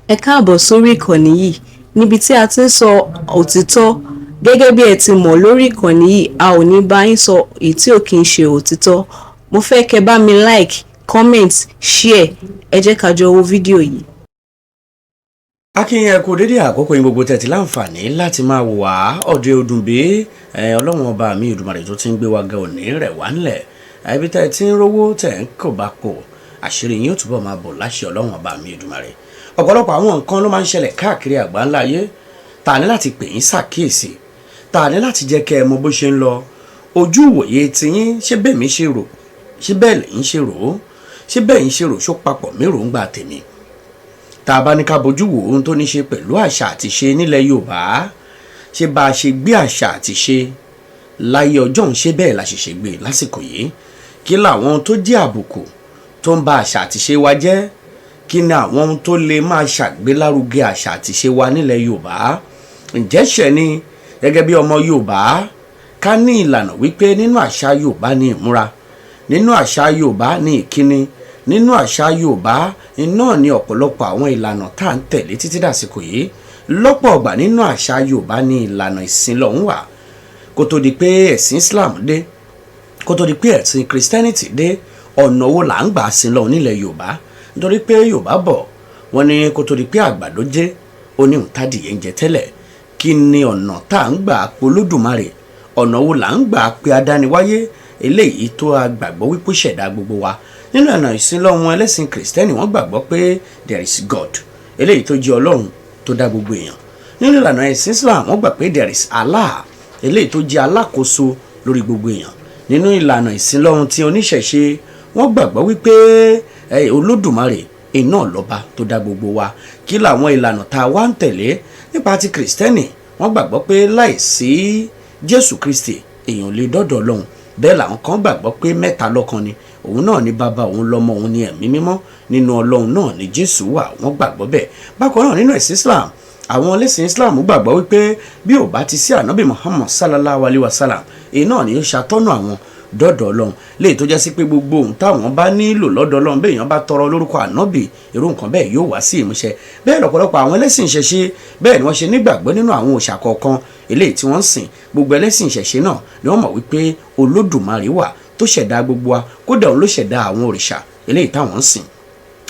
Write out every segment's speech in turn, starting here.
Ẹ káàbọ̀ sórí ìkànnì yìí níbi tí a ti ń sọ òtítọ́. Gẹ́gẹ́ bí ẹ ti mọ̀, lórí ìkànnì yìí, a ò ní bá yín sọ èyí tí ò kí ń ṣe òtítọ́. Mo fẹ́ kẹ́ bá mi like, comment, share. Ẹ jẹ́ ká jọ wo fídíò yìí. Akínyìn, ẹ kú dédé àkókò yín gbogbo tẹ̀tí láǹfààní láti máa wò wá. Ọ̀dẹ òdùnbí ọlọ́run ọba mi Èdùmàrè tó ti ń gbé wa ga òní rẹ̀ wá ńlẹ̀. Ibi tẹ́ ẹ ti ń rówó tẹ̀ ń kò bá pò, àṣírí yín ó túbọ̀ máa bò láṣẹ ọlọ́run ọba mi Èdùmàrè. Ọ̀pọ̀lọpọ̀ àwọn nǹkan ló máa ń ṣẹlẹ̀ káàkiri àgbáńlá ayé tá a ní láti pè yín ṣàkíyèsí, tá a ní láti jẹ́ kẹ́ ẹ mọ bó ṣe ń lọ. Ojú ìwòye tiyín, ṣé bẹ́ẹ̀ mi ṣe rò, ṣé bẹ́ẹ̀ lẹ́yìn ṣe rò ó, ṣé bẹ́ẹ̀ ń ṣe rò, ṣó papọ̀ méròǹgbà tèmi? Tá a bá ní ká bójú wo ohun tó ní ṣe pẹ̀lú àṣà àti ṣe nílẹ̀ Yorùbá, ṣé bá a ṣe gbé àṣà àti ṣe láyé ọjọ́ ń ṣe bẹ́ẹ̀ la ṣe ṣe gbé lásìkò yìí? Kí làwọn ohun tó jẹ́ àbùkù tó ń ba àṣà àti ṣe wa jẹ́? Kí ni àwọn ohun tó lè máa ṣàgbélárugẹ àṣà àti ṣe wa nílẹ̀ Yorùbá? Ǹjẹ́ ṣẹ̀ ni gẹ́gẹ́ bí ọmọ Yorùbá ká ní ìlànà wípé nínú àṣà Yorùbá ní ìmúra, nínú àṣà Yorùbá ní ìkíni, nínú àṣà Yorùbá iná ní ọ̀pọ̀lọpọ̀ àwọn ìlànà tá à ń tẹ̀lé títí dàsìkò yìí? Lọ́pọ̀ ọgbà, nínú àṣà Yorùbá ní ìlànà ìsìn lọ́hún wà kó tó di pé ẹ̀sìn Islam dé, kó tó di pé ẹ̀sìn Christianity dé. Ọ̀nà wo là ń gbà sin lọ́hún nílẹ̀ Yorùbá? Nítorí pé Yorùbá bọ̀, wọ́n ní kó tó di pé àgbàdo jẹ́ ó ní òǹtadìyẹ ń jẹ tẹ́lẹ̀. Kí ni ọ̀nà tá à ń gbà polódùmarè? Ọ̀nà wo là ń gbà pé adániwáyé eléyìí tó a gbàgbọ́ wípé ṣẹ̀dá gbogbo wa? Nínú ọ̀nà ìsinlọ́hun ẹlẹ́sìn Kìrìsìtẹ́nì, wọ́n gbàgbọ́ pé there is God, eléyìí tó jẹ́ Ọlọ́run tó dá gbogbo èèyàn. Nínú ìlànà ẹ̀sìn Islam, wọ́n gbà pé there is Allah, eléyìí tó jẹ́ alákòóso lórí gbogbo èèyàn. Nínú ìlànà ìsinlọ́hun tí oníṣẹ̀ṣe, wọ́n gbàgbọ́ wípé Olódùmarè iná lọ́ba tó dá gbogbo wa. Kí làwọn ìlànà tá a wá ń tẹ̀lé? Nípa ti Kìrìsìtẹ́nì, wọ́n gbàgbọ́ pé láìsí Jésù Kristi, èèyàn lè dọ́dọ̀ Ọlọ́run. Bẹ́ẹ̀ làwọn kan gbàgbọ́ pé mẹ́ta lọ́kan ni: òun náà ní Bàbá, òun lọ́mọ, òun ní Ẹ̀mí Mímọ́. Nínú Ọlọ́run náà ní Jésù wà, wọ́n gbàgbọ́ bẹ́ẹ̀. Bákan náà, nínú ẹ̀sìn Islam, àwọn ẹlẹ́sìn Islam gbàgbọ́ wípé bí ò bá ti sí Ànábì Muhammad sallallahu alayhi wa sallam, èyí náà ni ó ṣàtọ́nà àwọn dọ́dọ̀ Ọlọ́run, léyìí tó jẹ́ sí pé gbogbo ohun táwọn bá nílò lọ́dọ̀ Ọlọ́run, bẹ́ẹ̀ èèyàn bá tọrọ lórúkọ Ànábì, irú nǹkan bẹ́ẹ̀ yóò wá sí ìmúṣẹ. Bẹ́ẹ̀ lọ́pọ̀lọpọ̀ àwọn ẹlẹ́sìn ìṣẹ̀ṣe, bẹ́ẹ̀ ni wọ́n ṣe nígbàgbọ́ nínú àwọn òòṣà kọ̀ọ̀kan eléyìí tí wọ́n ń sìn. Gbogbo ẹlẹ́sìn ìṣẹ̀ṣe náà ni wọ́n mọ̀ wípé Olódùmarè wà tó ṣẹ̀dá gbogbo wa, kódà òun ló ṣẹ̀dá àwọn òrìṣà eléyìí táwọn ń sìn.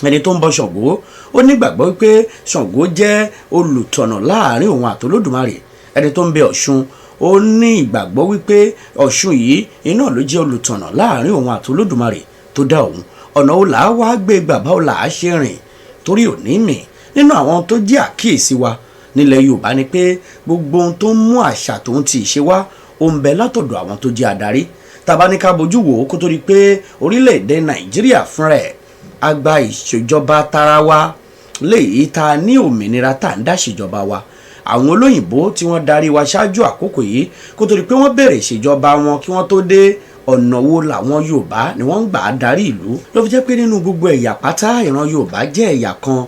Ẹni tó ń bọ Ṣàngó, ó nígbàgbọ́ wípé Ṣàngó jẹ́ olùtọ̀nà láàrin òun àti Olódùmarè. Ẹni tó ń bẹ Ọ̀ṣun, ó ní ìgbàgbọ́ wípé Ọ̀ṣun yìí iná ló jẹ́ olùtọ̀nà láàrin òun àti Olódùmarè tó dá òun. Ọ̀nà wo là á wá gbé gbà? Báwo là á ṣe rìn torí òní mì? Nínú àwọn tó jẹ́ àkíyèsí wa nílẹ̀ Yorùbá ni pé gbogbo ohun tó ń mú àṣà tó ń ti ìṣe wá, ó ń bẹ látọ̀dọ̀ àwọn tó jẹ́ adarí. Tàbá ní ká bójú wò ó, kó tó di pé orílẹ̀-èdè Nàìjíríà fúnra ẹ̀ a gba ìṣèjọba tara wa, léyìí tá a ní òmìnira tá à ń dá ṣèjọba wa, àwọn olóyìnbó tí wọ́n darí wa ṣáájú àkókò yìí, kó tó di pé wọ́n bẹ̀rẹ̀ ìṣèjọba wọn, kí wọ́n tó dé, ọ̀nà wo làwọn Yorùbá ni wọ́n ń gbà á darí ìlú? Ló fi jẹ́ pé nínú gbogbo ẹ̀yà pátá, ìran Yorùbá jẹ́ ẹ̀yà kan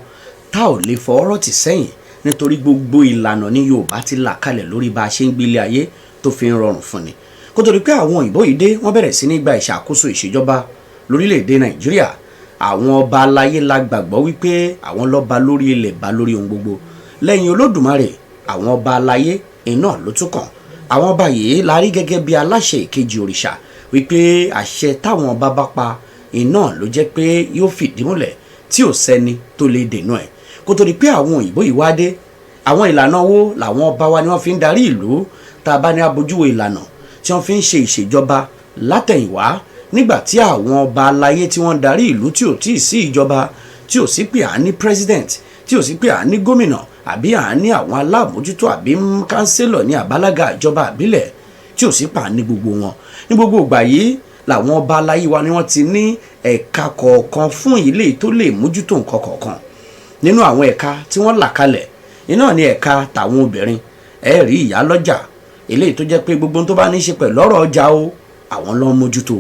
tá ò lè fọwọ́rọ́ tì sẹ́yìn, nítorí gbogbo ìlànà ní Yorùbá ti là kalẹ̀ lórí bá a ṣe ń gbélé ayé tó fi ń rọrùn fún ni. Kó tó di pé àwọn òyìnbó yìí dé, wọ́n bẹ̀rẹ̀ sí ní gba ìṣàkóso ìṣèjọba lórílẹ̀‐èdè Nàìjíríà, àwọn ọba aláyé la gbàgbọ́ wípé àwọn lọ́ba lórí ilẹ̀, bá lórí ohun gbogbo. Lẹ́yìn Olódùmarè, àwọn ọba aláyé iná ló tún kàn. Àwọn ọba yìí la rí gẹ́gẹ́ bí aláṣẹ ìkejì òrìṣà, wípé àṣẹ táwọn ọba bá pa iná ló jẹ́ pé yóò fìdí múlẹ̀ tí ò sẹ́ni tó lè dènà ẹ̀. Kó tó di pé àwọn òyìnbó yìí wá dé, àwọn ìlànà wo làwọn ọba wa ni wọ́n fi ń darí ìlú? Tá a bá ní abojúwo ìlànà tí wọ́n fi ń ṣe ìṣèjọba látẹ̀yìnwá, nígbà tí àwọn ọba aláyé tí wọ́n ń darí ìlú, tí ò tí ì sí ìjọba, tí ò sí pé à ń ní president, tí ò sí pé à ń ní gómìnà, àbí à ń ní àwọn aláàmójútó, àbí kánsílọ̀ ní àbálága ìjọba àbílẹ̀, tí ò sí pà ní gbogbo wọn, ní gbogbo ìgbà yìí làwọn ọba aláyé wa ni wọ́n ti ní ẹ̀ka kọ̀ọ̀kan fún ilé tó lè mójútó nǹkan kọ̀ọ̀kan. Nínú àwọn ẹ̀ka tí wọ́n là kalẹ̀ iná ní ẹ̀ka tàwọn obìnrin. Ẹ rí ìyá lọ́jà, eléyìí tó jẹ́ pé gbogbo tó bá ní í ṣe pẹ̀lú ọ̀rọ̀ ọjà o, àwọn ló ń mójútó.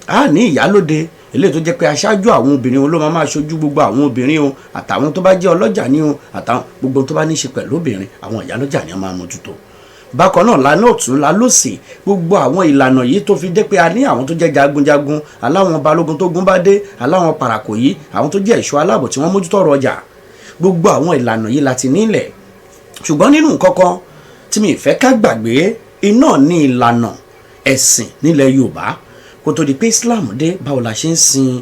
A ní ìyálóde, eléyìí tó jẹ́ pé aṣáájú àwọn obìnrin ló máa máa ṣojú gbogbo àwọn obìnrin o, àtàwọn tó bá jẹ́ ọlọ́jà ní o, àtàwọn gbogbo tó bá ní í ṣe pẹ̀lú obìnrin, àwọn ìyálọ́jà ni wọ́n máa mójútó. Bákan náà lánàá ọ̀tún lálọ́sì, gbogbo àwọn ìlànà yìí tó fi jẹ́ pé a ní àwọn tó jẹ́ jagunjagun, aláwọn balógun tó gún bá dé, aláwọn parakò yìí, àwọn tó jẹ́ ẹ̀ṣọ́ aláàbò tí wọ́n mójútó ọ̀rọ̀ ọjà. Gbogbo àwọn ìlànà yìí láti nílẹ̀, ṣùgbọ́n nínú nǹkan kan tí mi fẹ́ ká gbàgbé iná ní ìlànà ẹ̀sìn nílẹ̀ Yorùbá. Kó tó di pé Islam dé, báwo la ṣe ń sin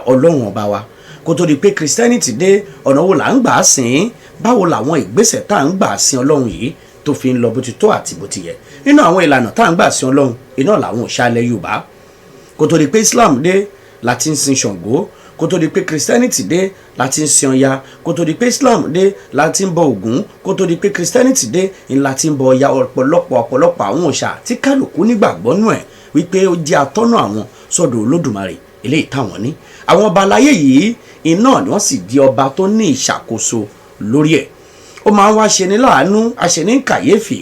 Ọlọ́run ọba wa? Kó tó di pé Christianity dé, ọ̀nà wo là ń gbà á sìn? Báwo làwọn ìgbésẹ̀ tá à ń gbà sin Ọlọ́run yìí tó fi ń lọ bó ti tó àti bó ti yẹ? Nínú àwọn ìlànà tá à ń gbà sin Ọlọ́run iná làwọn òòṣà ilẹ̀ Yorùbá. Kó tó di pé Islam dé la ti ń sin Ṣàngó. Kó tó di pé Christianity dé la ti ń sin Ọya. Kó tó di pé Islam dé la ti ń bọ Ògún. Kó tó di pé Christianity dé ń la ti ń bọ Ọya. Ọ̀pọ̀lọpọ̀ àwọn òòṣà tí kálukú nígbàgbọ́ nù ẹ̀ wípé ó jẹ́ atọ́nà àwọn sọ́dọ̀ Olódùmarè eléyìí táwọn ní. Àwọn ọba aláyé yìí iná ni wọ́n sì di ọba tó ní ìṣàkóso lórí ẹ̀. Ó máa ń wá ṣe ní láàánú, àṣẹ ní kàyéfì.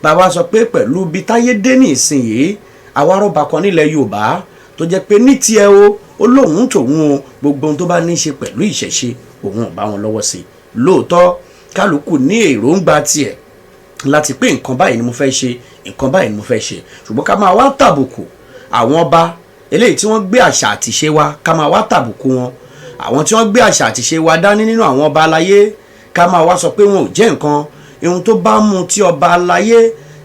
Bàbá sọ pé pẹ̀lú bí táyé dé ní ìsinyìí, àwa rọ́bà kan nílẹ̀ Yorùbá tó jẹ́ pé ní tiẹ̀ o, ó lóun tòun o, gbogbo ohun tó bá ní í ṣe pẹ̀lú ìṣẹ̀ṣe, òun ò bá wọn lọ́wọ́ sí i. Lóòótọ́, kálukú ní èròǹgbà tiẹ̀ láti pé nǹkan báyìí ni mo fẹ́ ṣe, nǹkan báyìí ni mo fẹ́ ṣe, ṣùgbọ́n ká máa wá tàbùkù àwọn ọba eléyìí tí wọ́n gbé àṣà àtìṣe wa, ká máa wá tàbùkù wọn, àwọn tí wọ́n gbé àṣà àtìṣe wa dání nínú àwọn ọba aláyé, ká máa wá sọ pé wọn ò jẹ́ nǹkan. Ohun tó bá mú tí ọba aláyé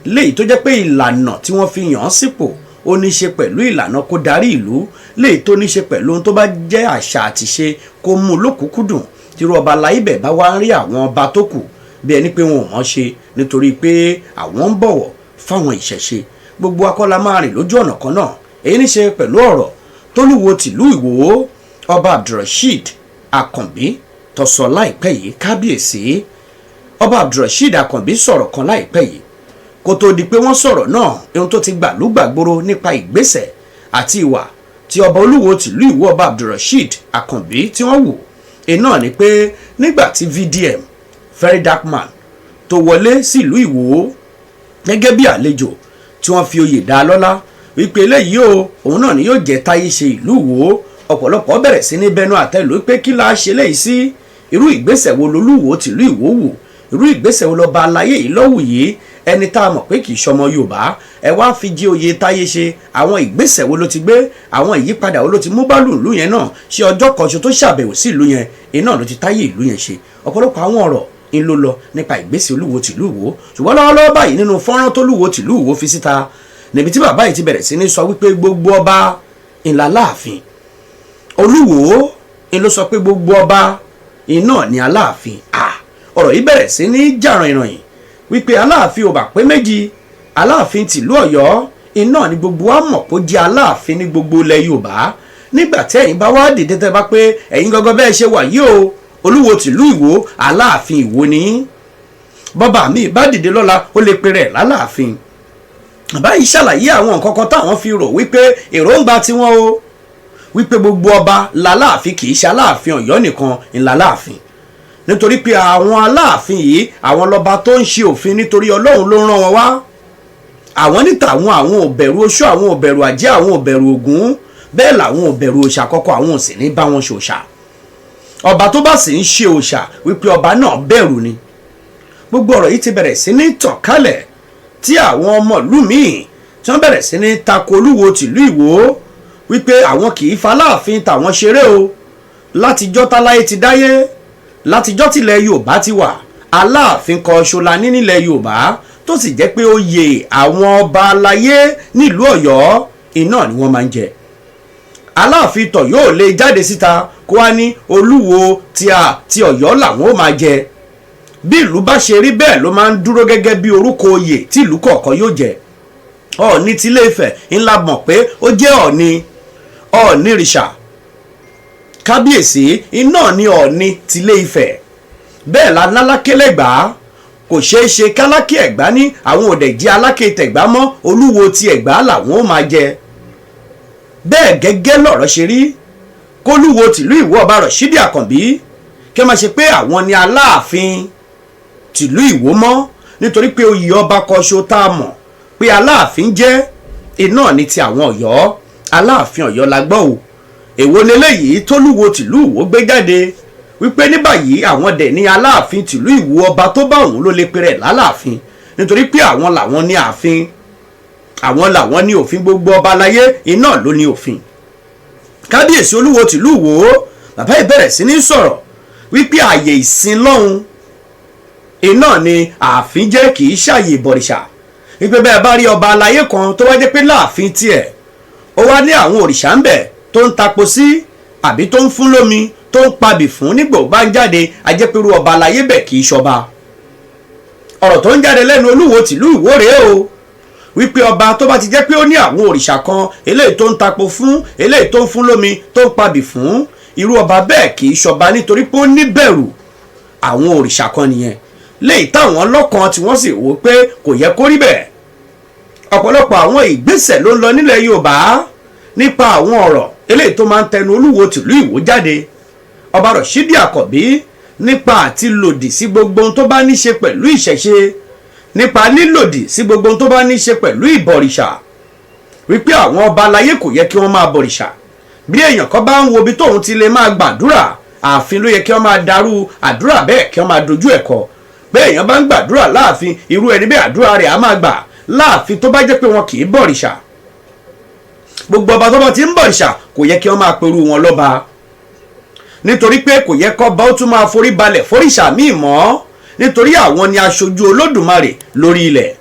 léyìí tó jẹ́ pé ìlànà tí wọ́n fi yàn án sípò ó ní ṣe pẹ̀lú ìlànà kó darí ìlú, léyìí tó ní ṣe pẹ̀lú ohun tó bá jẹ́ àṣà àtìṣe kó mú un lókùnkúndùn, tírú ọba aláyé bẹ̀ bá wá ń rí àwọn ọba tó kù bí ẹni pé wọn ò mọ̀ ṣe nítorí pé àwọn ń bọ̀wọ̀ fáwọn ìṣẹ̀ṣe, gbogbo akọ́lá máa rìn lójú ọ̀nà kan náà. Èyí ní ṣe pẹ̀lú ọ̀rọ̀ tólúwo tìlú Ìwó, Ọba Abdulrasheed Àkànbí, tó sọ láìpẹ́ yìí. Kábíyèsí Ọba Abdulrasheed Àkànbí sọ̀rọ̀ kan láìpẹ́ yìí. Kó tó di pé wọ́n sọ̀rọ̀ náà, ohun tó ti gbàlúgbàgbòrò nípa ìgbésẹ̀ àti ìwà tí ọba olúwo tìlú Ìwó, Ọba Abdulrasheed Àkànbí, tí wọ́n wù iná ni pé nígbà tí VDM, Very Dark Man, tó wọlé sílùú Ìwó gẹ́gẹ́ bí àlejò tí wọ́n fi oyè dá lọ́lá wípé eléyìí o, òun náà ni yóò jẹ́ táyé ṣe ìlú Ìwó, ọ̀pọ̀lọpọ̀ bẹ̀rẹ̀ sí ní bẹnu àtẹ́lù pé kí la ṣe léyìí sí? Irú ìgbésẹ̀ wo lolúwo tìlú Ìwó wù? Irú ìgbésẹ̀ wo lọ́ba aláyé yìí lọ́wù yìí? Ẹni tá a mọ̀ pé kì í ṣọmọ Yorùbá, ẹ wá fi jí oyè táyé ṣe. Àwọn ìgbésẹ̀ wo ló ti gbé? Àwọn ìyípadà wo ló ti mú bá lùlù yẹn náà? Ṣé ọjọ́ kan ṣo tó ṣàbẹ̀wò sí ìlú yẹn iná ló ti táyé ìlú yẹn ṣe? Ọ̀pọ̀lọpọ̀ àwọn ọ̀rọ̀ ń ló lọ nípa ìgbésẹ̀ olúwo tìlú Ìwó. Ṣùgbọ́n lọ́wọ́lọ́wọ́ báyìí, nínú fọ́nrán tó lúwo tìlú Ìwó fi síta, níbi tí bàbá yìí ti bẹ̀rẹ̀ sí ní sọ wípé gbogbo ọba ńlá láàfin, olúwo ń ló sọ pé gbogbo ọba iná ní aláàfin. Ọ̀rọ̀ yìí bẹ̀rẹ̀ sí ní jà rànyìn wípé aláàfin ò bá pé méjì. Aláàfin tìlú Ọ̀yọ́ iná ní gbogbo wa mọ̀ kó jẹ́ aláàfin ní gbogbo ilẹ̀ Yorùbá. Nígbà tí ẹ̀yin bá wá dìde tẹ́ bá pé ẹ̀yin gangan bẹ́ẹ̀ ṣe wà yìí o, olúwo tìlú Ìwó, aláàfin Ìwó ni, bọ́bá mi bá dìde lọ́la, ó lè pe rẹ̀ lálàáfin. Báyìí ṣàlàyé àwọn nǹkan kan táwọn fi rò wípé èròǹgbà tiwọn o, wípé gbogbo ọba làláàfin, kì í ṣe aláàfin Ọ̀yọ́ nìkan ńlá láàfin, nítorí pé àwọn aláàfin yìí, àwọn lọ́ba tó ń ṣe òfin, nítorí Ọlọ́run ló rán wọn wá. Àwọn níta àwọn ò bẹ̀rù oṣó, àwọn ò bẹ̀rù àjẹ́, àwọn ò bẹ̀rù Ògún, bẹ́ẹ̀ làwọn ò bẹ̀rù òòṣà kọ́kọ́, àwọn ò sì ní bá wọn ṣòòṣà. Ọba tó bá sì ń ṣe òòṣà, wípé ọba náà bẹ̀rù ni. Gbogbo ọ̀rọ̀ yìí ti bẹ̀rẹ̀ sí ní tàn kálẹ̀, tí àwọn ọmọ ìlú míì tí wọ́n bẹ̀rẹ̀ sí ní tako olúwo tìlú Ìwó wípé àwọn kì í faláàfin tàwọn ṣeré o. Látijọ́ táláyé ti dáyé, látijọ́ tilẹ̀ Yorùbá ti wà, aláàfin kan ṣo la ní nílẹ̀ Yorùbá, tó sì jẹ́ pé oyè àwọn ọba aláyé nílùú Ọ̀yọ́ iná ni wọ́n máa ń jẹ. Aláàfin tọ̀ yóò lè jáde síta kó wá ní olúwo tí a ti Ọ̀yọ́ làwọn ó máa jẹ. Bí ìlú bá ṣe rí bẹ́ẹ̀ ló máa ń dúró gẹ́gẹ́ bí orúkọ oyè tí ìlú kọ̀ọ̀kan yóò jẹ. Ọ̀ọ̀ni tilé Ifẹ̀ ńlá mọ̀ pé ó jẹ́ Ọ̀ọ̀ni, Ọ̀ọ̀ni rìṣà, kábíyèsí iná ní Ọ̀ọ̀ni tilé Ifẹ̀. Bẹ́ẹ̀ la lálákélẹ́gbàá, kò ṣeé ṣe kálákè Ẹ̀gbá ní àwọn òdẹ̀ jẹ́ Aláké tẹ̀gbá mọ́, olúwo ti Ẹ̀gbá làwọn ó máa jẹ. Bẹ́ẹ̀ gẹ́gẹ́ lọ̀rọ̀ ṣe rí kólúwo tìlú Ìwó, Ọba Rọ̀ṣídì Àkànbí, kí wọ́n máa ṣe pé àwọn ni aláàfin tìlú Ìwó mọ́, nítorí pé oyè ọba kọṣo tá a mọ̀ pé aláàfin jẹ́ iná ní ti àwọn Ọ̀yọ́. Aláàfin Ọ̀yọ́ la gbọ́ o. Èwo leléyìí tólúwo tìlú Ìwó gbé jáde wípé ní báyìí àwọn dẹ̀ ní aláàfin tìlú Ìwó, ọba tó bá òun ló lè pe rẹ̀ lálàáfin, nítorí pé àwọn làwọn ní ààfin, àwọn làwọn ní òfin, gbogbo ọba aláyé iná ló ní òfin? Kábíyèsí olúwo tìlú Ìwó, bàbá yìí bẹ̀rẹ̀ sí ní sọ̀rọ̀. Wípé àyè ìsìn lọ́hùn iná ni ààfin jẹ́, kì í ṣàyè ìbọ̀rìṣà. Wípé bẹ́ẹ̀ bá rí ọba aláyé kan tó wá jẹ́ pé láàfin tiẹ̀, ó wá ní àwọn òrìṣà ń bẹ̀ tó ń tapo sí àbí tó ń fún lómi, tó ń pabì fún nígbà ó bá ń jáde, ajẹ́pẹ̀rú ọba aláyé bẹ̀ kì í ṣọba. Ọ̀rọ̀ tó ń jáde lẹ́nu Olúwo tìlú Ìwó rèé o, wípé ọba tó bá ti jẹ́ pé ó ní àwọn òrìṣà kan eléyìí tó ń tapo fún, eléyìí tó ń fún lómi, tó ń pabì fún, irú ọba bẹ́ẹ̀ kì í ṣọba, nítorí pé ó níbẹ̀rù àwọn òrìṣà kan nìyẹn. Léyìí táwọn ọlọ́kan tí wọ́n sì wò pé kò yẹ kó rí bẹ́ẹ̀. Ọ̀pọ̀lọpọ̀ àwọn ìgbésẹ̀ ló ń lọ nílẹ̀ Yorùbá nípa àwọn ọ̀rọ̀ eléyìí tó máa ń tẹnu Olúwo tìlú Ìwó jáde, Ọba Rọ̀ṣídì Àkànbí, nípa àti lòdì sí gbogbo ohun tó bá ní ṣe pẹ̀lú ìṣẹ̀ṣe, nípa lílòdì sí gbogbo ohun tó bá ní ṣe pẹ̀lú ìbọ̀rìṣà, wípé àwọn ọba aláyé kò yẹ kí wọ́n máa bọ̀rìṣà. Bí èèyàn kan bá ń wo ibi tóun ti lè máa gbàdúrà, ààfin ló yẹ kí wọ́n máa darú àdúrà bẹ́ẹ̀, kí wọ́n máa dojú ẹ̀ kọ. Bẹ́ẹ̀ èèyàn bá ń gbàdúrà láàfin, irú ẹni bẹ́ẹ̀ àdúrà rẹ̀ á máa gbà láàfin tó bá jẹ́ pé wọn kì í bọ̀rìṣà. Gbogbo ọba tó bá ti ń bọ̀rìṣà, kò yẹ kí wọ́n máa perú wọn lọ́ba, nítorí pé kò yẹ kọ́ba ó tún máa forí balẹ̀ foríṣà míì mọ́, nítorí àwọn ni aṣojú Olódùmarè lórí ilẹ̀.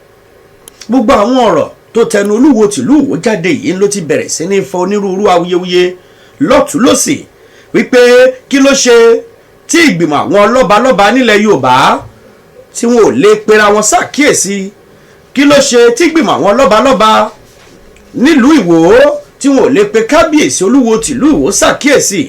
Gbogbo àwọn ọ̀rọ̀ tó tẹnu Olúwo tìlú Ìwó jáde yìí ló ti bẹ̀rẹ̀ sí ní fọ onírúurú awuyewuye lọ́tùú lọ́sì, wípé kí ló ṣe tí ìgbìmọ̀ àwọn lọ́balọ́ba nílẹ̀ Yorùbá tí wọn ò lè pera wọn ṣàkíyèsí? Kí ló ṣe tí ìgbìmọ̀ àwọn lọ́balọ́ba nílùú Ìwó tí wọn ò lè pe kábíyèsí Olúwo tìlú Ìwó ṣàkíyèsí,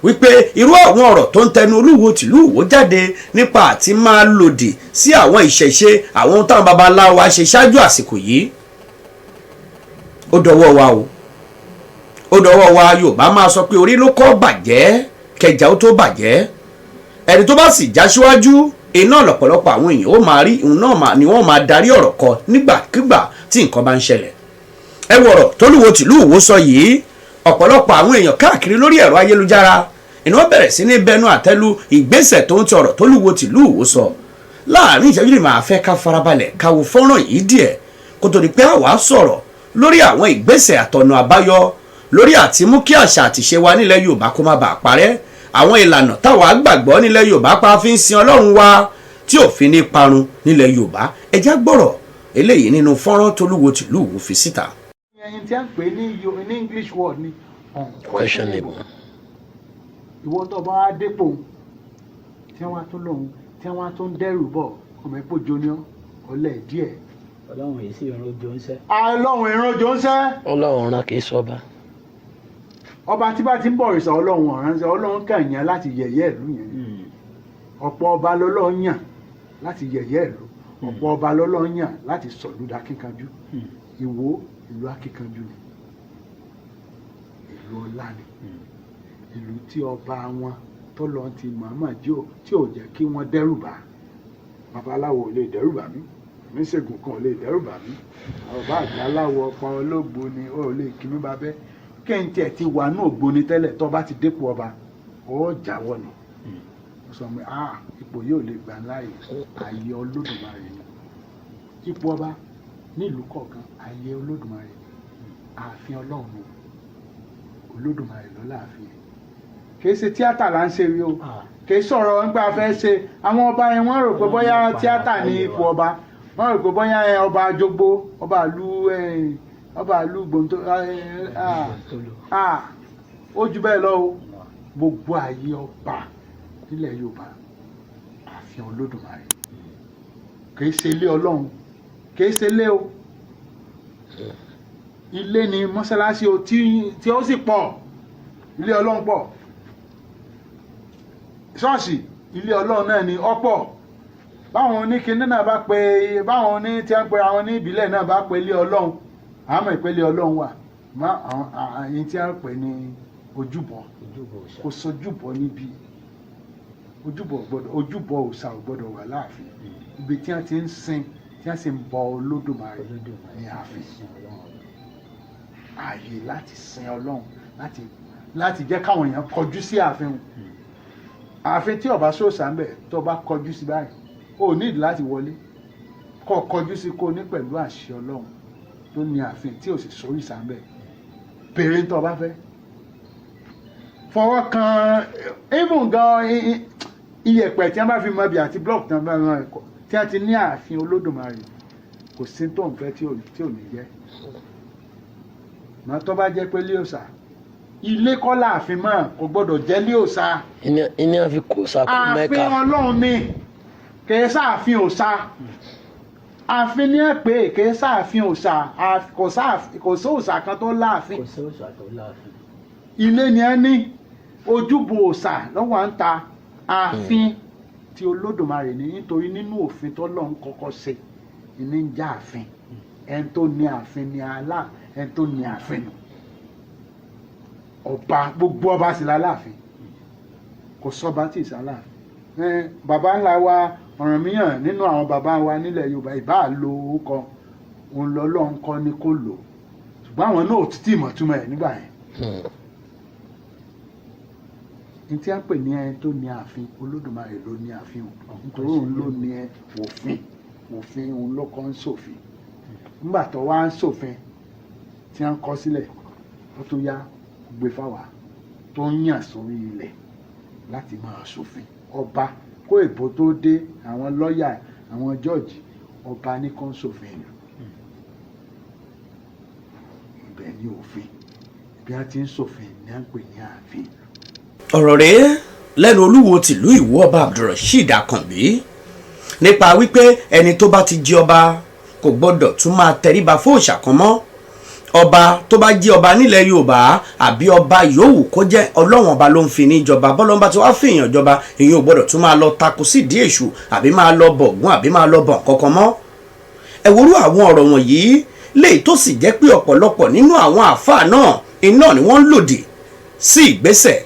wípé irú àwọn ọ̀rọ̀ tó ń tẹnu Olúwo tìlú Ìwó jáde nípa àti máa lòdì sí àwọn ìṣẹ̀ṣe, àwọn ohun táwọn babaláwa ṣe ṣáájú àsìkò yìí? Ó dọwọ́ wa o, ó dọwọ́ wa. Yorùbá máa sọ pé orí ló kọ́ bàjẹ́ kẹjà ó tó bàjẹ́. Ẹni tó bá sì já síwájú iná lọ́pọ̀lọpọ̀ àwọn èèyàn ó máa rí ìhun náà ni wọ́n máa darí ọ̀rọ̀ kọ nígbàkigbà tí nǹkan bá ń ṣẹlẹ̀. Ẹ wọ̀rọ̀ tólúwo tìlú Ìwó sọ yìí, ọ̀pọ̀lọpọ̀ àwọn èèyàn káàkiri lórí ẹ̀rọ ayélujára ìní wọ́n bẹ̀rẹ̀ sí ní bẹnu àtẹ́lu ìgbésẹ̀ tó ń ti ọ̀rọ̀ tólúwo tìlú Ìwó sọ. Láàrin ìṣẹ́jú lè máa fẹ́ ká farabalẹ̀ ká wo fọ́nrán yìí díẹ̀, kó tó di pé àwa sọ̀rọ̀ lórí àwọn ìgbésẹ̀ àtọ̀nà àbáyọ lórí àti mú kí àṣà àtìṣe wa nílẹ̀ Yorùbá kó má bàa parẹ́, àwọn ìlànà táwa gbàgbọ́ nílẹ̀ Yorùbá pa fi ń sin Ọlọ́run wa tí òfin ní parun nílẹ̀ Yorùbá. Ẹ já gbọ́rọ̀ eléyìí nínú fọ́nrán tólúwo tìlú Ìwó fi síta. Ẹyin tí a ń pè ní English word ni unquestionable. Ìwọ tó bá wá dépò tí wọ́n á tún lòun tí wọ́n á tún dẹ́rù bọ̀ ọmọ epo jóná ọlẹ́ díẹ̀. Ọlọ́run yìí sì rán ojú ń sẹ́. Ọlọ́run ìran ojú ń sẹ́. Ọlọ́run rán, kì í sọba. Ọba tí bá ti ń bọ̀ òrìṣà, Ọlọ́run ọ̀ránṣẹ́, Ọlọ́run kàn yàn láti yẹ̀yẹ́ ìlú yẹn. Ọ̀pọ̀ ọba lọ́lọ́run yàn láti yẹ̀yẹ́ ìlú, ọ̀pọ̀ ọba lọ́lọ́run yàn láti sọ̀lú dakínkanjú. Ìwó ìlú akíkanjú ni, ìlú ọlá ni, ìlú tí ọba wọn tọ́lọ́ ti mọ̀ọ́mọ̀ tí ò jẹ́ kí wọ́n dẹ́rù bà. Babaláwo ò lè dẹ́rù bà mí, oníṣègùn kan ò lè dẹ́rù bà mí, ọba àgbàláwo ọ̀pọ̀ olóògbò ni ó lè kí mi bá bẹ́ kí n tiẹ̀ ti wà ní ògbóni tẹ́lẹ̀. Tó bá ti dépò ọba, ó jáwọ́ ni. Ó sọ pé, ah, ipò yóò lè gbà láàyè. Ayé Olódùmarè ni ipò ọba nílùú kọ̀ọ̀kan. Ayé Olódùmarè ni ààfin Ọlọ́run ni. Olódùmarè ló láàfin ẹ̀. Kì í ṣe tíátà là ń ṣe rí o, kì í sọ̀rọ̀ nípa fẹ́ ṣe. Àwọn ọba yẹn, wọ́n rò pé bóyá tíátà ní ipò ọba. Wọ́n rò pé bóyá ọba àjogbo, ọba àlú, ọba àlú gbòǹtò, ó jù bẹ́ẹ̀ lọ o. Gbogbo ààyè ọba nílẹ̀ Yorùbá, ààfin Olódùmarè, kì í ṣe ilé Ọlọ́run, kì í ṣe ilé o. Ilé ni mọ́ṣáláṣí o tí ó sì pọ̀. Ilé Ọlọ́run pọ̀, ṣọ́ọ̀ṣì ilé Ọlọ́run náà ni ọ̀pọ̀. Báwọn oníkinní náà bá pe, báwọn oní tí wọ́n pe àwọn ní ìbílẹ̀ náà bá pe ilé Ọlọ́run, àmọ́ ìpele Ọlọ́run wà má àwọn àyìn tí wọ́n pè ní ojúbọ. Kò sojúbọ níbí. Ojúbọ gbọ́dọ̀, ojúbọ òòṣà ò gbọ́dọ̀ wà láàfin. Ibi tí wọ́n ti ń sin, tí wọ́n sì ń bọ Olódùmarè ní ààfin. Ààyè láti sin Ọlọ́run, láti jẹ́ káwọn èèyàn kọjú sí ààfin wọn. Ààfin tí ọba sòòṣà ń bẹ, tó bá kọjú sí báyìí, o ní ìdí láti wọlé, kó kọjú sí, kó ní pẹ̀lú àṣẹ Ọlọ́run tó ní ààfin tí ò sì sóríṣà ń bẹ, béèrè tó bá fẹ́, fọwọ́ kan even gan. Iyẹ̀pẹ̀ tí wọ́n bá fi mọ ibi àti block tí wọ́n bá mọ ẹ̀kọ́ tí wọ́n ti ní ààfin Olódùmarè, kò sí tó ń fẹ́ tí ò ní jẹ́. Màá tó bá jẹ́ pé ilé òòṣà, ilé kọ́ láàfin mọ́, kò gbọ́dọ̀ jẹ́ ilé òòṣà. Iní àfi kó sàkó Ààfin Mẹ́ka. Ọlọ́run ni, kìí sáàfin òòṣà. Ààfin ní ẹ̀ pé kìí sáàfin òòṣà. Kò sí òòṣà kan tó láàfin. Kò sí òòṣà tó láàfin. Ilé ni ẹ ní ojúbọ òòṣà lọ́wọ́ à ń ta. Ààfin tí Olódùmarè ní, nítorí nínú òfin tọ́lọ́run kọ́kọ́ ṣe ní ń já ààfin. Ẹni tó ní ààfin ní alá, ẹni tó ní ààfin nù ọba. Gbogbo ọba sì láláàfin, kò sọba tí ì sáláàfin. Bàbá ńlá wa Ọ̀rànmíyàn, nínú àwọn bàbá wa nílẹ̀ Yorùbá, ìbá lo orúkọ òun lọ́lọ́run kọ́ ni kó lò, ṣùgbọ́n àwọn náà ò tí ì mọ̀ túmọ̀ ẹ̀ nígbà yẹn. Ní tí a ń pè ní ẹni tó ní ààfin, Olódùmarè ló ní ààfin o, nítorí òun ló ní òfin. Òfin òun ló kọ́ ń ṣòfin. Nígbà tó wá ń ṣòfin tí a ń kọ sílẹ̀, ó tún yá gbé fáwa tó ń yàn sórí ilẹ̀ láti máa ṣòfin. Ọba kó èbó tó dé, àwọn lọ́ọ̀yà, àwọn jọ́ọ̀jì, ọba ní kó ń ṣòfin ìlú. Ibẹ̀ ní òfin, bí a ti ń ṣòfin ní à ń pè ní ààfin. Ọ̀rọ̀ rèé lẹ́nu Olúwo tìlú Ìwó, Ọba Abdulrasheed Akànbí, nípa wípé ẹni tó bá ti jẹ ọba kò gbọ́dọ̀ tún máa tẹríba fún òòṣà kan mọ́. Ọba tó bá jẹ́ ọba nílẹ̀ Yorùbá àbí ọba yòówù kó jẹ́, Ọlọ́wọ̀n Ọba ló ń fi ní jọba. Bọ́lọ́mbà tí wàá fìyàn jọba, ìyẹn ò gbọ́dọ̀ tún máa lọ takò sídìí èṣù àbí máa lọ bọ̀gún àbí máa lọ bọ̀ kankan mọ́. Ẹ worú àwọn ọ̀rọ̀ wọ̀nyí léyìí tó sì jẹ́ pé ọ̀pọ̀lọpọ̀ nínú àwọn àáfàá náà iná ni wọ́n ń lòdì sí ìgbésẹ̀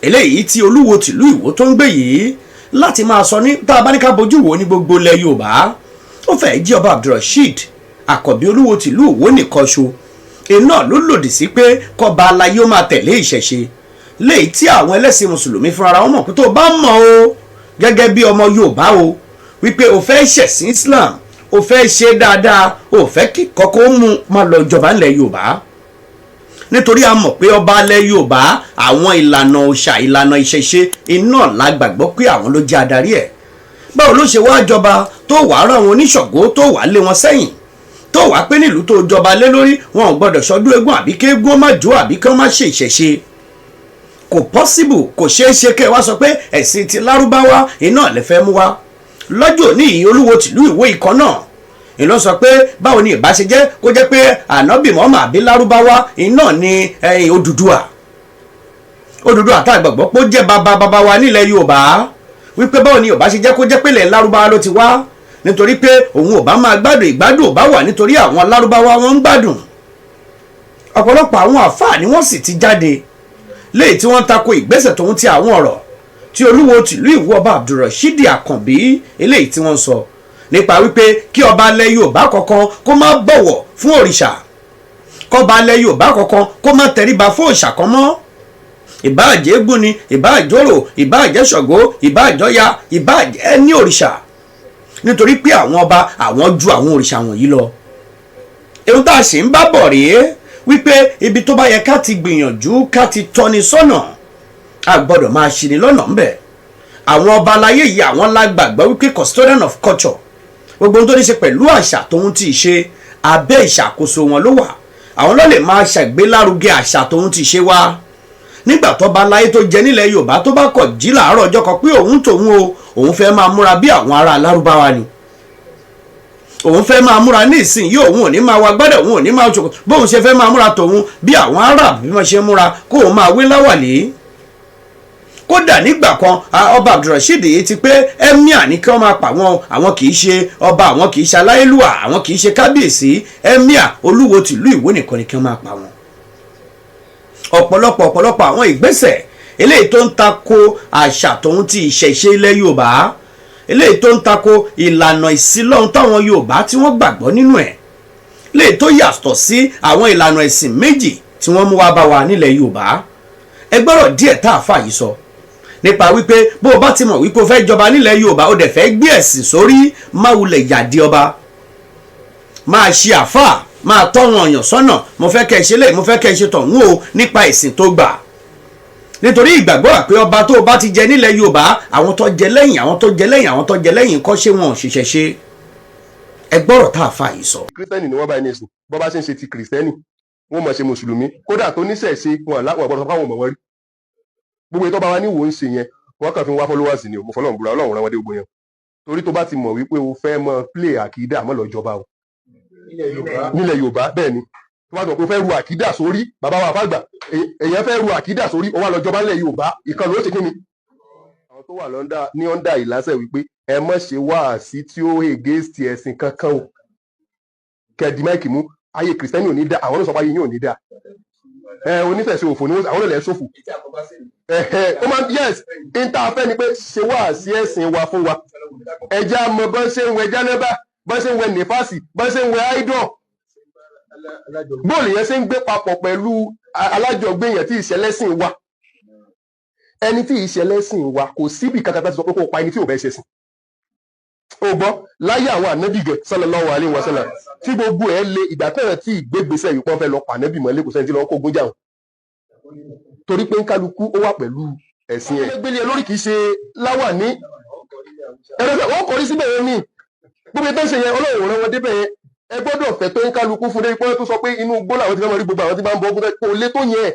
eléyìí tí Olúwo tìlú Ìwó tó ń gbé yìí láti máa sọ ní. Tá a bá ní ká bójú wò ní gbogbo ilẹ̀ Yorùbá, ó fẹ́ẹ́ jí Ọba Abdulrasheed Àkànbí, Olúwo tìlú Ìwó nìkan ṣo iná ló lòdì sí pé kọba aláyé ó máa tẹ̀lé ìṣẹ̀ṣe, léyìí tí àwọn ẹlẹ́sìn mùsùlùmí fúnra wọn mọ̀ pé tó bá mọ̀ o gẹ́gẹ́ bí ọmọ Yorùbá o wípé o fẹ́ ṣẹ̀sìn Islam, o fẹ́ ṣe dáadáa, o fẹ́ kí kọ́kọ́ mú máa lọ jọba ńlẹ̀ Yorùbá, nítorí a mọ̀ pé ọba alẹ́ Yorùbá, àwọn ìlànà òòṣà, ìlànà ìṣẹ̀ṣe iná la gbàgbọ́ pé àwọn ló jẹ́ adarí ẹ̀. Báwo ló ṣe wá jọba tó wàá rán àwọn oníṣàngó, tó wàá lé wọn sẹ́yìn, tó wàá pé nílùú tó jọba lé lórí wọn ò gbọ́dọ̀ sọdún eégún àbí kéégún ó má jó àbí kí wọ́n má ṣe ìṣẹ̀ṣe? Kò possible, kò ṣeé ṣe kẹ́ ẹ wá sọ pé ẹ̀sìn ti Lárúbáwá iná lè fẹ́ mú wá lọ́jọ́ òní yìí. Olúwo tìlú Ìwó ikọ̀ náà ìlọ sọ pé báwo ni ìbá ṣe jẹ́ kó jẹ́ pé ànábì mọ́mà àbí Lárúbáwá iná ni ẹ̀yìn Odùduwà? Odùduwà tá a gbàgbọ́ pé ó jẹ́ bàbá bàbá wa nílẹ̀ Yorùbá, wípé báwo ni ìbá ṣe jẹ́ kó jẹ́ pé ilẹ̀ Lárúbáwá ló ti wá? Nítorí pé òun ò bá máa gbádùn, ìgbádùn ò bá wà nítorí àwọn Lárúbáwá wọn ń gbádùn. Ọ̀pọ̀lọpọ̀ àwọn àfáà ni wọ́n sì ti jáde léyìí tí wọ́n ń tako ìgbésẹ̀ tòun ti àwọn ọ̀rọ̀ tí Olúwo tìlú Ìwó, Ọba Abdulrasheed Àkànbí, eléyìí tí wọ́n ń sọ nípa wípé kí ọba alẹ́ Yorùbá kankan kó má bọ̀wọ̀ fún òrìṣà, kọba alẹ́ Yorùbá kankan kó má tẹríba fún òrìṣà kan mọ́, ìbáàjẹ́ eégún ni, ìbáàjọ́rò, ìbáàjẹ́ Ṣàngó, ìbáàjọ́ya, ìbáàjẹ́ ní òrìṣà, nítorí pé àwọn ọba àwọn ju àwọn òrìṣà wọ̀nyí lọ. Ohun tá a sì ń bá bọ̀ rèé wípé ibi tó bá yẹ ká ti gbìyànjú ká ti tọ́ni sọ́nà, a gbọ́dọ̀ máa ṣini lọ́nà ńbẹ̀. Àwọn ọba aláyé yìí, àwọn lágbàgbọ́ wípé custodian of culture, gbogbo ohun tó ní ṣe pẹ̀lú àṣà tóun ti ṣe, abẹ́ ìṣàkóso wọn ló wà. Àwọn ló lè máa ṣàgbélárugẹ àṣà tóun ti ṣe wá. Nígbà tó bá láyé tó jẹ nílẹ̀ Yorùbá tó bá kọ̀ jí làárọ̀ ọjọ́ kan pé òun tòun o, òun fẹ́ máa múra bí àwọn ará Lárúbáwá ni, òun fẹ́ máa múra ní ìsìn yìí, òun ò ní máa wá gbádùn, òun ò ní máa ṣòkò, bóun ṣe fẹ́ máa múra tòun bí àwọn Arab bí wọ́n ṣe múra, kó òun máa wé láwàlé. Kódà nígbà kan, Ọba Abdulrasheed yìí ti pé emir ní kí wọ́n máa pa wọn, àwọn kì í ṣe ọba, àwọn kì í ṣe aláyélúwà, àwọn kì í ṣe kábíyèsí, emir Olúwo tìlú Ìwó nìkan ni kí wọ́n máa pa wọn. Ọ̀pọ̀lọpọ̀ àwọn ìgbésẹ̀ eléyìí tó ń tako àṣà tòun ti ìṣẹ̀ṣe ilẹ̀ Yorùbá, eléyìí tó ń tako ìlànà ìsìlọ́hun táwọn Yorùbá tí wọ́n gbàgbọ́ nínú ẹ̀, léyìí tó yàtọ̀ sí àwọn ìlànà ẹ̀sìn méjì tí wọ́n mú wá bá wa nílẹ̀ Yorùbá. Ẹ gbọ́rọ̀ díẹ̀ tá a fà yìí sọ nípa wípé bó o bá ti mọ̀ wípé o fẹ́ jọba nílẹ̀ Yorùbá, o dẹ̀ fẹ́ gbé ẹ̀sìn sórí, má wulẹ̀ yàdí ọba, máa ṣe àfáà, máa tọ́ wọn èèyàn sọ́nà. Mo fẹ́ kẹ́ ẹ ṣe lé, mo fẹ́ kẹ́ ẹ ṣe tọ̀hún o nípa ẹ̀sìn tó gbà. Nítorí ìgbàgbọ́ wà pé ọba tó o bá ti jẹ nílẹ̀ Yorùbá, àwọn tó jẹ lẹ́yìn, àwọn tó jẹ lẹ́yìn, àwọn tó jẹ lẹ́yìn kọ́, ṣé wọn ò ṣiṣẹ́ ṣe? Ẹ gbọ́rọ̀ tá a fà yìí sọ. Kírísítẹ́nì ni wọ́n báyìí nìsín. Bọ́ bá ṣe ń ṣe ti kìrìsìtẹ́nì, wọ́n mọ̀ ṣe mùsùlùmí. Kódà tó níṣẹ̀ṣe wọn láwọn ọ̀gbọ́dọ̀ fáwọn ọmọ wọn rí. Gbogbo ètò ọba wa ní wò ń ṣe yẹn, wọ́n kàn fi ń wá followers ni o. Mo fọlọ́run búra, Ọlọ́run rán wọn dé gbogbo yẹn. Torí tó bá ti mọ̀ wípé o fẹ́ mọ play àkídà, mọ́ lọ jọba o nílẹ̀ Yorùbá. Bẹ́ẹ̀ ni, tó bá ti mọ̀ pé o fẹ́ ru àkídà sórí, bàbá wa fàgbà, èèyàn fẹ́ ru àkídà sórí, o wá lọ jọba nílẹ̀ Yorùbá, ìkan ló ṣe kí ni. Àwọn tó wà lọ́ndà ní ọ̀ndà ìlàsẹ̀ wípé ẹ mọ̀ ṣe wáàsí tí ó against ẹ̀sìn kankan o, kẹ̀dí mic mú, ayé kìrìsìtẹ́nì ò ní dá. Àwọn ló sọ pé ayé yín ò ní dá. Ẹ onífẹ̀ẹ́sẹ̀ òfò ni àwọn olè ṣòfò. Ẹ̀hẹ̀, ó máa yes, interfẹ́ ni pé ṣe wáàsí ẹ̀sìn wa fún wa. Ẹja mọ bọ́n ṣe ń wẹ jánẹ́bà, bọ́n ṣe ń wẹ nífàsì, bọ́n ṣe ń wẹ áídọ̀, bóòlù yẹn ṣe ń gbé papọ̀ pẹ̀lú alájọgbé yẹn tí ìṣẹ̀lẹ̀sìn wa. Ẹni tí ìṣẹ̀lẹ̀sìn wa, kò síbi kankan tá ti sọ pé kó o pa ẹni tí ò bẹ́ẹ̀ ṣe sìn. Ó gbọ́ láyé àwọn ànábì gẹ̀, sallallahu alaihi wasallam, tí gbogbo ẹ̀ lé ìgbà tẹ̀rẹ̀ tí ìgbégbèsè yìí pọ́n fẹ́ lọ pa ànábì mọ́lé, kò sẹ́ni tí lọ́ọ́ kó gún jà wọn, torí pé nkálukú ó wà pẹ̀lú ẹ̀sìn ẹ̀. Gbélé lórí kì í ṣe láwà ní ẹ̀rọ wọ́n kọrí síbẹ̀ yẹn ní gbogbo ètò ìṣe yẹn. Ọlọ́run rán wọn débẹ̀ yẹn. Ẹ gbọ́dọ̀ fẹ́ tó ń kálukú fún débi pé wọ́n tó sọ pé inú igbó làwọn ti fẹ́ mọ rí gbogbo àwọn tí bá ń bọ ọgbọ́n kò lé tó yẹn.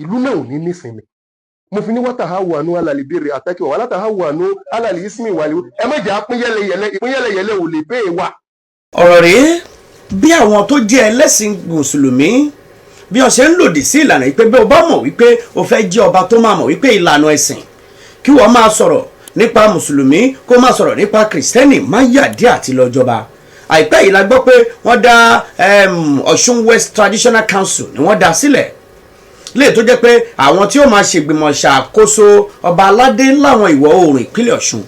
Ìlú náà ò ní nísinmi. Mo fi ní وتعاونوا على البر والتقوى ولا تعاونوا على الإثم وال ẹ má jẹ́ àpín yẹlẹyẹlẹ. Ìpín yẹlẹyẹlẹ ò lè pé wa. Ọ̀rọ̀ rèé, bí àwọn tó jẹ́ ẹlẹ́sìn mùsùlùmí bí wọ́n ṣe ń lòdì sí ìlànà yìí, pé bí o bá mọ̀ wípé o fẹ́ jẹ́ ọba tó máa mọ̀ wípé ìlànà ẹ̀sìn, kí wọ́n máa sọ̀rọ̀ nípa mùsùlùmí, kó máa sọ̀rọ̀ nípa kìrìsìtẹ́nì, má yàdí àti lọ́jọba. Àìpẹ́ yìí la gbọ́ pé wọ́n dá Ọ̀ṣun West Traditional Council ni wọ́n dá sílẹ̀, léè tó jẹ́ pé àwọn tí ó máa ṣègbìmọ̀ ṣàkóso ọba aládé láwọn ìwọ̀ oòrùn ìpínlẹ̀ Ọ̀ṣun,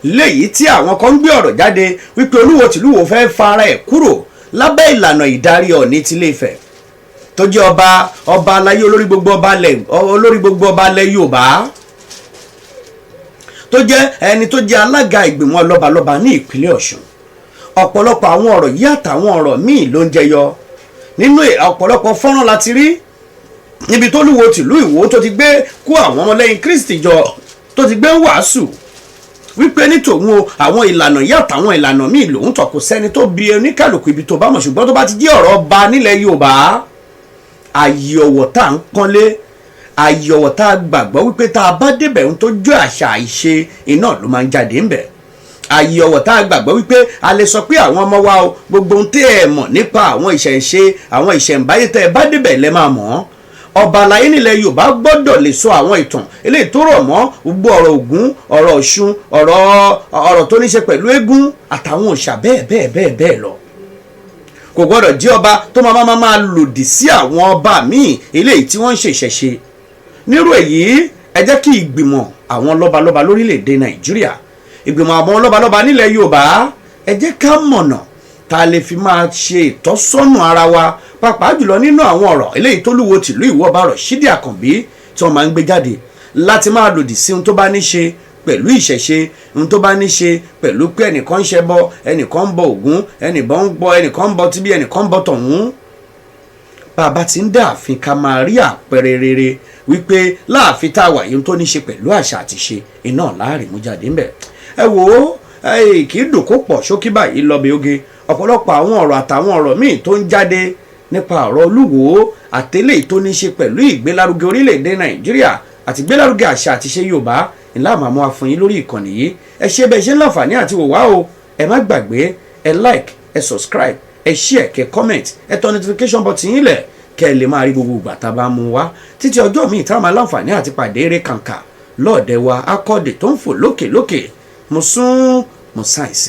léyìí tí àwọn kan ń gbé ọ̀rọ̀ jáde wípé Olúwo tìlú Ìwó fẹ́ fara ẹ̀ kúrò lábẹ́ ìlànà ìdarí Ọ̀ọ̀ni tilé Ifẹ̀ tó jẹ́ ọba aláyé, olórí gbogbo ọba alẹ̀ Yorùbá, tó jẹ́ ẹni tó jẹ́ alága ìgbìmọ̀ lọ́balọ́ba ní ìpínlẹ̀ Ọ̀ṣun. Ọ̀pọ̀lọpọ̀ àwọn ọ̀rọ̀ yìí àtàwọn ọ̀rọ̀ míì ló ń jẹyọ nínú ọ̀pọ̀lọpọ̀ fọ́nrán láti rí níbi tó Lúwo tìlú Ìwó tó ti gbé kó àwọn ọmọlẹ́yìn Kristi jọ, tó ti gbé ń wàásù wípé ní tòun o, àwọn ìlànà yìí àtàwọn ìlànà míì lòun tọ̀. Kò sẹ́ni tó bi oníkàlùkù ibi tó bá mọ̀, ṣùgbọ́n tó bá ti jẹ́ ọ̀rọ̀ ọba nílẹ̀ Yorùbá, àyè ọ̀wọ̀ tá à ń pọ́nlé, àyè ọ̀wọ̀ tá a gbàgbọ́ wípé tá a bá débẹ̀, ohun tó jẹ́ àṣà ìṣe iná ló máa ń jáde ńbẹ̀, àyè ọ̀wọ̀ tá a gbàgbọ́ wípé a lè sọ pé àwọn ọmọ wa o, gbogbo ohun tí ẹ mọ̀ nípa àwọn ìṣẹ̀ṣe, àwọn ìṣẹ̀ǹbáyé, tẹ́ ẹ bá débẹ̀ lẹ́ máa mọ̀ ọ́. Ọba àlàyé nílẹ̀ Yorùbá gbọ́dọ̀ lè sọ àwọn ìtàn eléyìí tó rọ̀ mọ́ gbogbo ọ̀rọ̀ Ògún, ọ̀rọ̀ Ọ̀ṣun, ọ̀rọ̀ tó ní ṣe pẹ̀lú eégún àtàwọn òòṣà, bẹ́ẹ̀ bẹ́ẹ̀ bẹ́ẹ̀ bẹ́ẹ̀ lọ. Kò gbọ́dọ̀ jẹ́ ọba tó máa lòdì sí àwọn ọba míì eléyìí tí wọ́n ń ṣe ìṣẹ̀ṣe. Nírú èyí, ẹ jẹ́ kí ìgbìmọ̀ àwọn lọ́balọ́ba lórílẹ̀‐èdè Nàìjíríà, ìgbìmọ̀ àwọn lọ́balọ́ba nílẹ̀ Yorùbá, ẹ jẹ́ ká mọ̀nà tá a lè fi máa ṣe ìtọ́sọ́nà ara wa, pàápàá jùlọ nínú àwọn ọ̀rọ̀ eléyìí tó Lúwo tìlú Ìwó, Ọba Rọ̀ṣídì Àkànbí, tí wọ́n máa ń gbé jáde láti máa lòdì sí ohun tó bá ní ṣe pẹ̀lú ìṣẹ̀ṣe, ohun tó bá ní ṣe pẹ̀lú pé ẹnìkan ń ṣẹbọ, ẹnìkan ń bọ Ògún, ẹnìkan ń bọ, ẹnìkan ń bọ tíbí, ẹnìkan ń bọ tọ̀hún. Bàbá ti ń dá ààfin, ká máa rí àpẹẹrẹ rere wípé láàfin tá a wà yìí, ohun tó ní ṣe pẹ̀lú àṣà àti ṣe iná láàrin mú jáde ńbẹ̀. Ẹ wò ó, kì í dùn kó pọ̀ ṣókí báyìí lọ́bẹ̀ oge. Ọ̀pọ̀lọpọ̀ àwọn ọ̀rọ̀ àtàwọn ọ̀rọ̀ míì tó ń jáde nípa ọ̀rọ̀ Olúwo àtẹlẹ́ tó ní ṣe pẹ̀lú ìgbélárugẹ orílẹ̀-èdè Nàìjíríà àti ìgbélárugẹ àṣà àti ṣe Yorùbá ńlá àmàmú àfọyín lórí ìkànnì yìí. Ẹ ṣe bẹ́ẹ̀ ṣe ń láǹfààní àti wò wá o. Ẹ má gbàgbé, ẹ like, ẹ subscribe, ẹ share, kẹ comment, ẹ tọ notification button yín lẹ̀ kẹ́ ẹ lè máa rí gbogbo ìgbà tá a bá mú wá. Títí ọjọ́ míì tá a máa láǹfààní àti pàdé, eré kàǹkà lọ́ọ̀dẹ wa akọ́dè tó ń fò lókè lókè. Mo sún mo sáìsì.